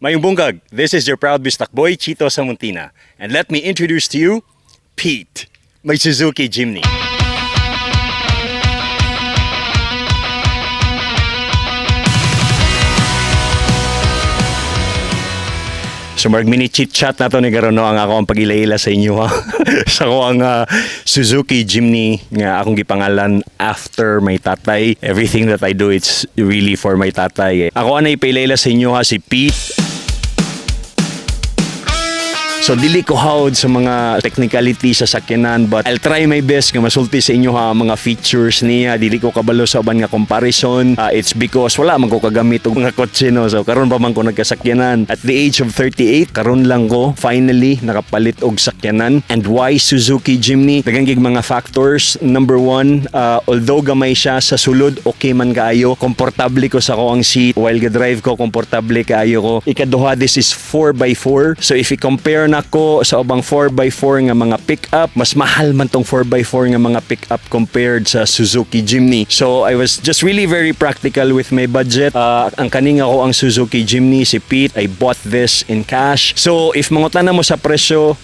Maayong buntag, this is your proud Bisdak boy, Chito Samontina. And let me introduce to you, Pete, my Suzuki Jimny. So mag mini chit chat na to ni karon, no, ang ako ang pag-ila sa inyo ha, sa ako ang Suzuki Jimny nga akong gipangalan after my tatay. Everything that I do, it's really for my tatay, eh. Ako anay ipaila sa inyo ha, si Pete. So dili ko hawod sa mga technicality sa sakyanan, but I'll try my best nga masulti sa inyo ha mga features niya. Dili ko kabalo sa uban nga comparison. It's because wala man ko kagamit og mga kotse, no. So karon pa man ko nagkasakyanan. At the age of 38, karon lang ko finally nakapalit og sakyanan. And why Suzuki Jimny? Daghang gig mga factors. Number one, although gamay siya sa sulod, okay man kaayo. Komportable ko sa akoang seat. While ga-drive ko, komportable kaayo ko. Ikaduha, this is 4x4. So if i-compare nako sa ubang 4x4 nga mga pick-up, mas mahal man tong 4x4 nga mga pick-up compared sa Suzuki Jimny. So I was just really very practical with my budget. Ang kaning ako ang Suzuki Jimny, si Pete, I bought this in cash. So if mangutana mo sa presyo,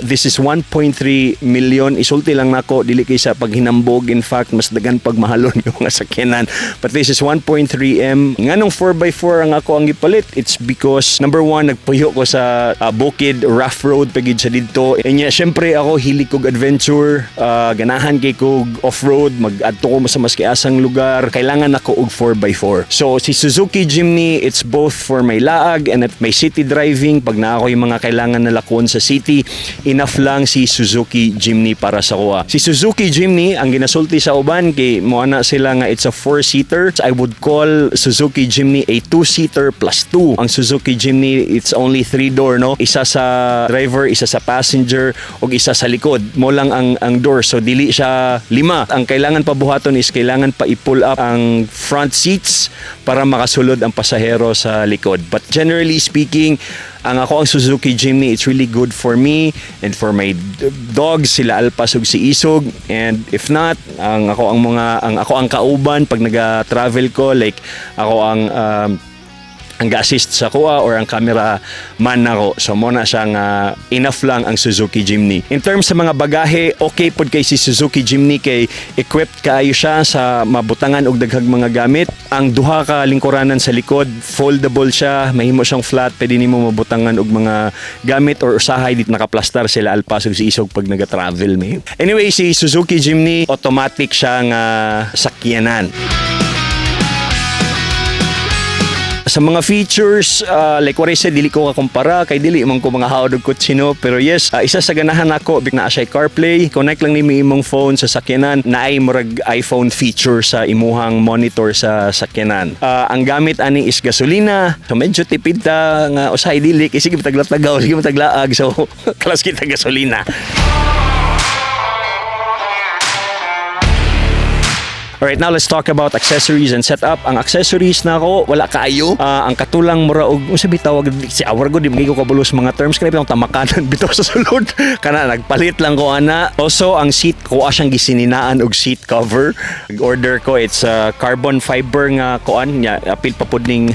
this is 1.3 million. Isulti lang nako, dili kay sa paghinambog. In fact, mas dagan pag mahalon yung mga sakyanan. But this is 1.3 M. Nganong 4x4 ang ako ang gipalit? It's because number one, nagpuyo ko sa bukid, rough road pa gid sa didto. Nya syempre ako hilig kog adventure, ganahan kay kog off-road, mag-adto ko sa maski asang lugar, kailangan ako og 4x4. So si Suzuki Jimny, it's both for my laag and at my city driving. Pag naa ko yung mga kailangan na lakon sa city, enough lang si Suzuki Jimny para sa kuha. Si Suzuki Jimny, ang ginasulti sa uban kay mo ana sila nga it's a four-seater. I would call Suzuki Jimny a two-seater plus two. Ang Suzuki Jimny, it's only three-door, no? Isa sa driver, isa sa passenger, ug isa sa likod. Mo lang ang door. So dili siya lima. Ang kailangan pa buhaton is kailangan pa i-pull up ang front seats para makasulod ang pasahero sa likod. But generally speaking, ang ako ang Suzuki Jimny, it's really good for me and for my dogs, sila Alpas ug si Isog. And if not, ang ako ang kauban pag naga-travel ko, like ako ang ga-assist sa kuha or ang camera man nako. So mo na siya nga enough lang ang Suzuki Jimny. In terms sa mga bagahe, okay pod kay si Suzuki Jimny kay equipped kaayo siya sa mabutangan og daghang mga gamit. Ang duha ka lingkuranan sa likod, foldable siya, mahimo siyang flat, pwede nimo mabutangan og mga gamit or usahay dit nakaplastar sila Alpas ug si Isog pag naga-travel may. Anyway, si Suzuki Jimny, automatic siya nga sakyanan. Sa mga features, like what I said, dili ko kakumpara kay dili man ko mga hawod og kotse, no. Pero yes, isa sa ganahan nako naa siya CarPlay. Connect lang nimo imong phone sa sakyanan, naay murag iPhone feature sa imuhang monitor sa sakyanan. Ang gamit ani is gasolina. So medyo tipid ta nga usahay dili kay sige mataglatagaw, sige mataglaag. So kalas kita gasolina. Alright, now let's talk about accessories and setup. Ang accessories na ako, wala kaayo. Ang katulang mura og unsa bitawag si awar ko, di ko kabalo sa mga terms, kaya bitong tamakanan bitaw sa sulod. Kana nagpalit lang ko ana. Also, ang seat ko siyang gisininaan og seat cover. Order ko, it's a carbon fiber nga kuan nya, apil pa pud ning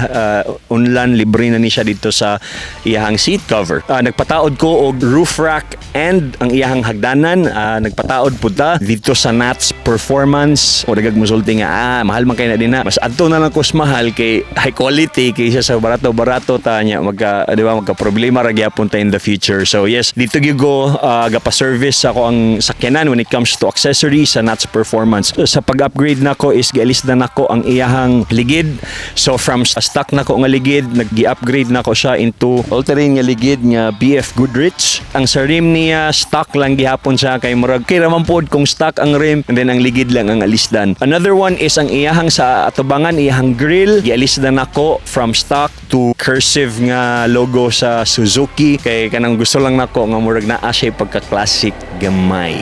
unlan, libre na ni siya dito sa iyahang seat cover. Nagpataod ko og roof rack and ang iyahang hagdanan. Nagpataod pud ta dito sa Nats Performance. O dagag musulti nga mahal man kay na din na. Mas adto na lang kus mahal kay high quality kaysa sa barato-barato ta nya magka, di ba, magka problema ra gyapon ta in the future. So yes, dito gyud ko gapa-service ako ang sakyanan when it comes to accessories sa Nats Performance. Sa pag-upgrade nako is gialis na nako ang iyahang ligid. So from stock nako nga ligid, nag-upgrade nako siya into all-terrain nga ligid nga BF Goodrich. Ang sa rim niya, stock lang gihapon siya kay murag kay ra man pod kung stock ang rim and then ang ligid lang ang alisdan. Another one is ang iyahang sa atubangan, iyahang grill, gialis na nako from stock to cursive nga logo sa Suzuki kay kanang gusto lang nako nga murag naa siya pagka-classic gamay.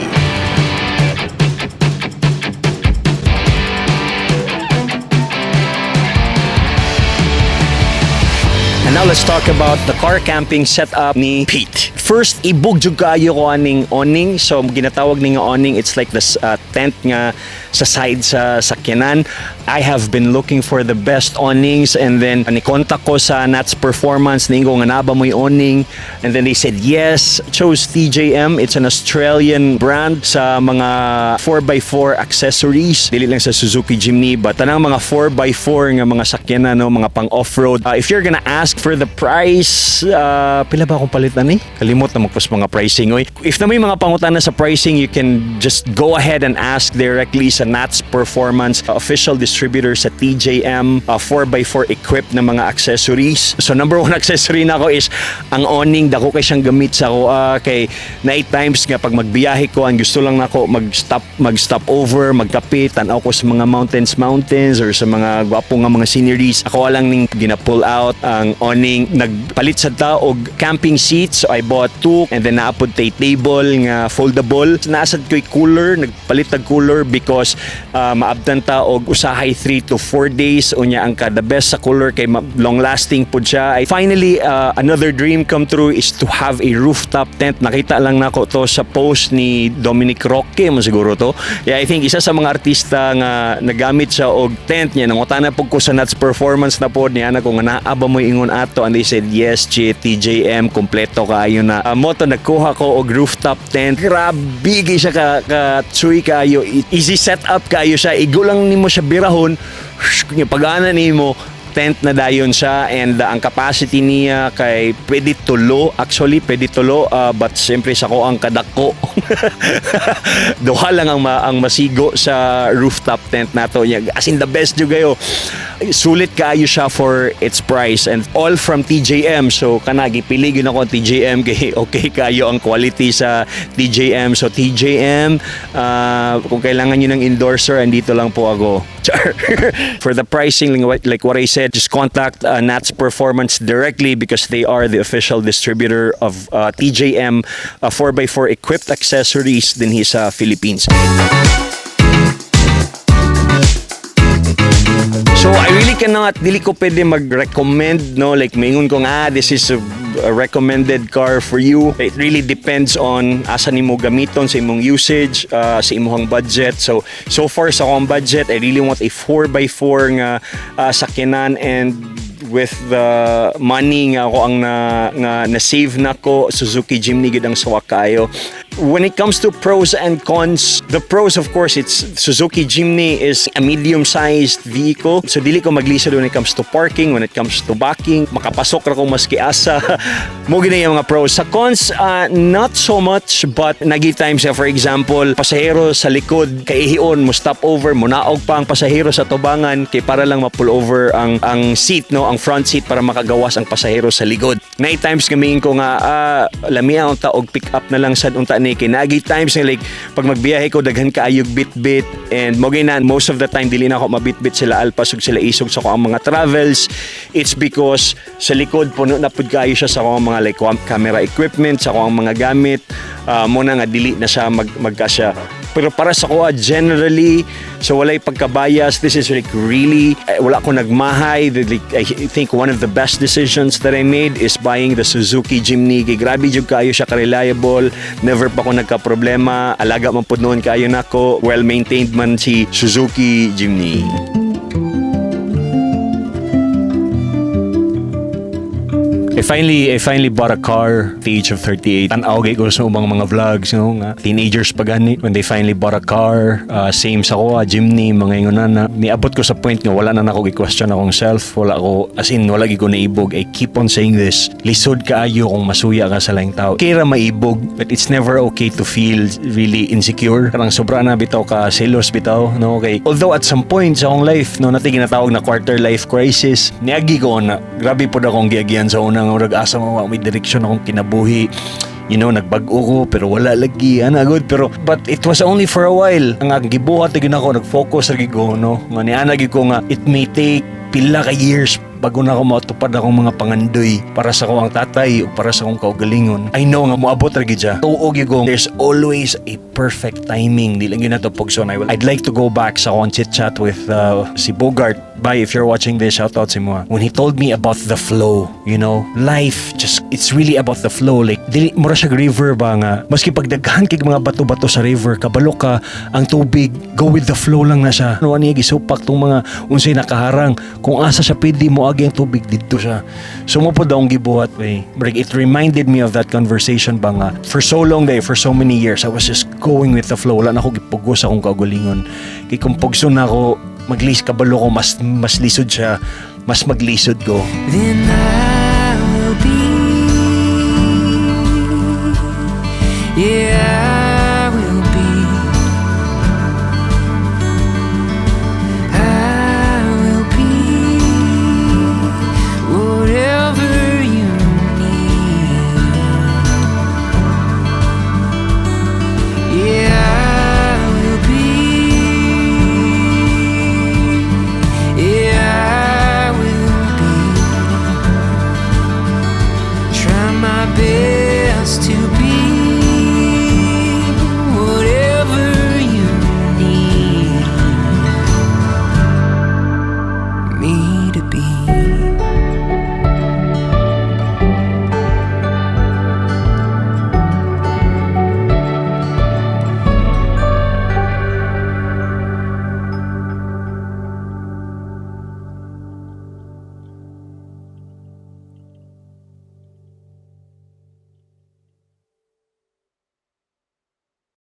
And now let's talk about the car camping setup ni Pete. First First, ibog jud kaayo ko aning awning. So ginatawag ni nga awning, it's like this tent nga sa side sa sakyanan. I have been looking for the best awnings and then ni contact ko sa Nats Performance, niingon nga naa ba mo'y awning, and then they said yes. Chose TJM. It's an Australian brand sa mga 4x4 accessories. Dili lang sa Suzuki Jimny but tanang mga 4x4 nga mga sakyanan, no, mga pang off-road. If you're gonna ask for the price, pila ba akong palitan ni? Kalimot na magpos mga pricing, oy. If naa moy mga pangutana sa pricing, you can just go ahead and ask directly sa Nats Performance, official distributor sa TJM 4x4 equipped na mga accessories. So number one accessory nako is ang awning. Dako kay siyang gamit sa ako kay naay times nga pag magbiyahe ko, ang gusto lang nako mag-stop over, magkape, tan-aw ko sa mga mountains mountains or sa mga gwapo nga mga sceneries. Ako lang ning gina-pull out ang awning. Nagpalit sad ta og camping seats, so I bought two, and then naa pod tay table nga foldable. Naa sad ko'y cooler, nagpalit tag cooler because maabtan ta og usahay 3 to 4 days. Unya ang ka the best sa cooler kay long lasting pud siya. I finally, another dream come true is to have a rooftop tent. Nakita lang nako to sa post ni Dominic Roque mo siguro to. Yeah, I think isa sa mga artista nga nagamit siya og tent niya. Nangutana pud ko sa Nats Performance na pod niya ko nga naa ba mo ingon ato, and they said yes, G, TJM kompleto kaayo na. Mao to nagkuha ko og rooftop tent. Grabe kay siya ka tsuy kaayo. Easy set up kaayo siya. Igo lang nimo siya birahon, pag-ana nimo, tent na dayon siya. And ang capacity niya kay pwede tulo, actually pwede tulo, but siyempre sa ko ang kadako, duha lang ang masigo sa rooftop tent nato niya. As in, the best jud kayo, sulit kaayo siya for its price, and all from TJM. So kana, gipili gyud ako ang TJM kay okay kayo ang quality sa TJM. So TJM, kung kailangan niyo ng endorser, andito lang po ako. Char. For the pricing, like what I said, just contact Nats Performance directly because they are the official distributor of TJM 4x4 equipped accessories dinhi sa Philippines. So I really cannot, dili ko pwede mag-recommend, no? Like, maingon ko nga, "Ah, this is a recommended car for you." It really depends on asa nimo gamiton sa imong usage, sa imong budget. So, so far sa akong budget, I really want a 4x4 nga sakyanan, and with the money nga ako ang na nga na-save nako, Suzuki Jimny gid ang suwak kaayo. When it comes to pros and cons, the pros, of course, it's Suzuki Jimny is a medium-sized vehicle. So dili ko maglisod when it comes to parking, when it comes to backing, makapasok ra ko maski asa. Mao gyud yung mga pros. Sa cons, not so much, but naay times, for example, pasahero sa likod, kaihion, mo stop over, munaog pa ang pasahero sa tubangan kay para lang ma-pull over ang seat, no, ang front seat para makagawas ang pasahero sa likod. Naay times nga miingon ko nga lamia unta og pick up na lang sad unta ni kay naay times nga like pag magbiyahe ko, daghan kaayog bit-bit, and mo na most of the time dili na ako mabitbit sila Alpas ug sila Isog sa akong mga travels. It's because sa likod puno na pud kaayo siya sa akong mga like camera equipment, sa akong mga gamit. Mao na nga dili na siya magkasya. Pero para sa kuha, generally, so walay pagkabayas, this is like really, eh, wala ko nagmahay. Like, I think one of the best decisions that I made is buying the Suzuki Jimny. Kay grabe jud kaayo siya ka-reliable. Never pa ko nagka-problema. Alaga man pud nuon kaayo nako. Well maintained man si Suzuki Jimny. I finally bought a car at the age of 38. Tan-aw ko sa ubang mga vlogs, nga teenagers pa gani when they finally bought a car, same sa ko, Jimny, mga ingon na niabot ko sa point nga wala na nako gi-question akong self, wala ko, as in, wala gyud ko naibog. I keep on saying this. Lisod kaayo kung masuya ka sa laing tao. Kira maibog, but it's never okay to feel really insecure. Karang sobra na bitaw ka selos bitaw, no? Okay. Although at some point sa akong life, no, naa tay ginatawag na quarter life crisis, niagi ko na, grabe pod akong giagian sa una nga murag asa mo, may direksyon akong kinabuhi. Nagbag-o ko pero wala lagi ana good, pero but it was only for a while. Ang gibuhat gyud ako, nag-focus ra gyud ko, no, nga niana gyud ko nga it may take pila ka years bago na ako matupad akong mga pangandoy para sa akong tatay o para sa akong kaugalingon. I know nga moabot ra gyud siya. Tuo gyud ko, there's always a perfect timing. Di lang gyud nato pugson. I'd like to go back sa akong chit-chat with si Bogart. Bye, if you're watching this, shout out sa imo. When he told me about the flow, life just, it's really about the flow. Like, dili, mura siya river ba nga, maski pagdaghan kay mga bato-bato sa river, kabalo ka, ang tubig, go with the flow lang na siya. Ano niya gisupak tong mga unsay nakaharang, kung asa siya pwede mo agi ang tubig didto siya. So mao pod akong gibuhat eh. Like, it reminded me of that conversation ba nga, for so long day, for so many years, I was just going with the flow. Wala na ako gipugos akong kaugalingon. Kay kung pugson na ako, maglis kabalo ko, mas lisod siya, mas maglisod ko. Then